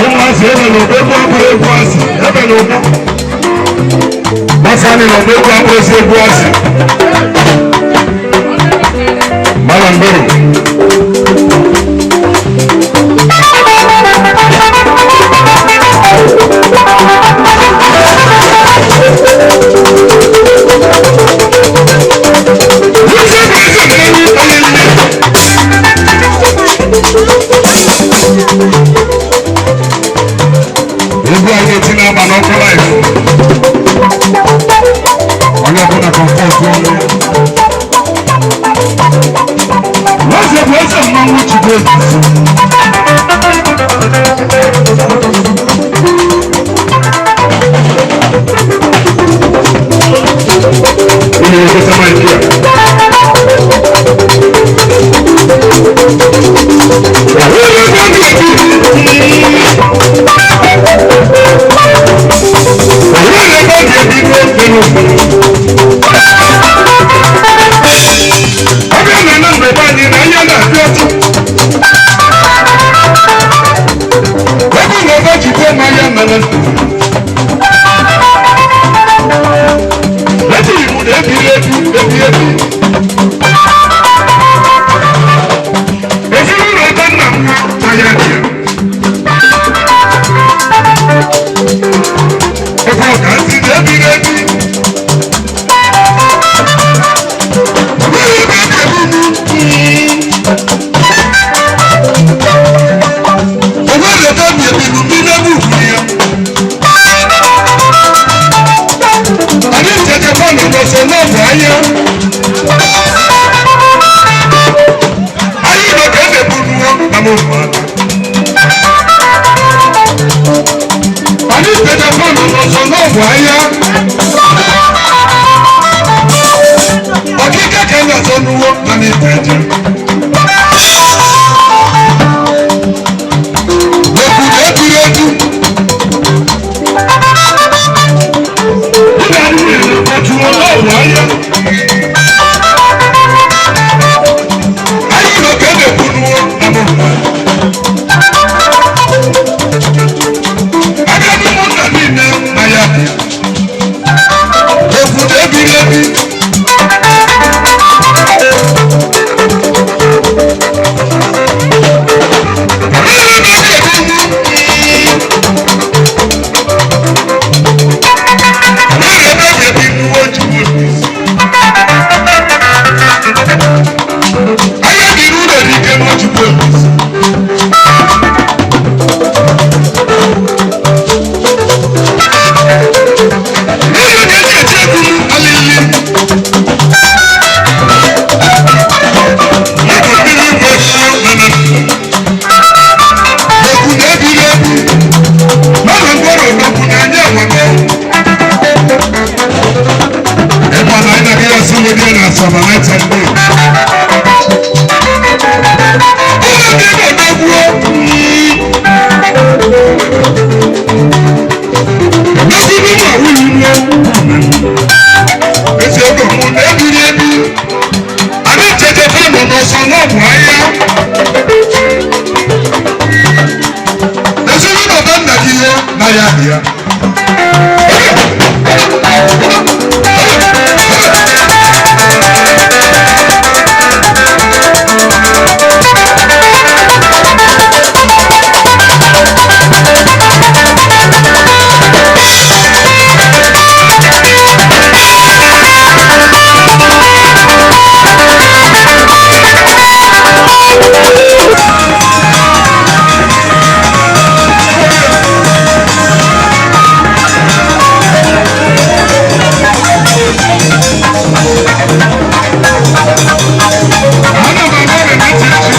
Ụmụazị ebe na ụgbọ egwu abụrụ egwu asị ebe na ụgbọ gbasara na ụgbọ egwu abụrụ ezi egwu asị Malambero. Egwu anyị na-eti na-aba n'ọkụ laịf. Onye ọbụla kọmfọt ọnụ ya. Eze bụ eze mmanwụ jide egusi. Unu na-egosi maịkị a. Ọbịa na na mgbe anyị na anya na-adị ọtụ. Ebe na ebe jide mmanya na na Ejiri m na ebiri ebi ebi ebi. Ezinụlọ ebe nna m na ya dị ya. Ebe ọ ka ntị na ebiri ebi. Ọkịka ka a na-azọ n'uwo na n'ite eje. Okwu na-ebiri ebu. Ndị anyị nwere otu ọlọ́ọ̀bù anya. Anyị nọ ka e na-ekwu n'uwo na mụ. Abịa n'ụmụnna niile na ya dị. Okwu na-ebiri ebi. Ana m agba na ntị echi.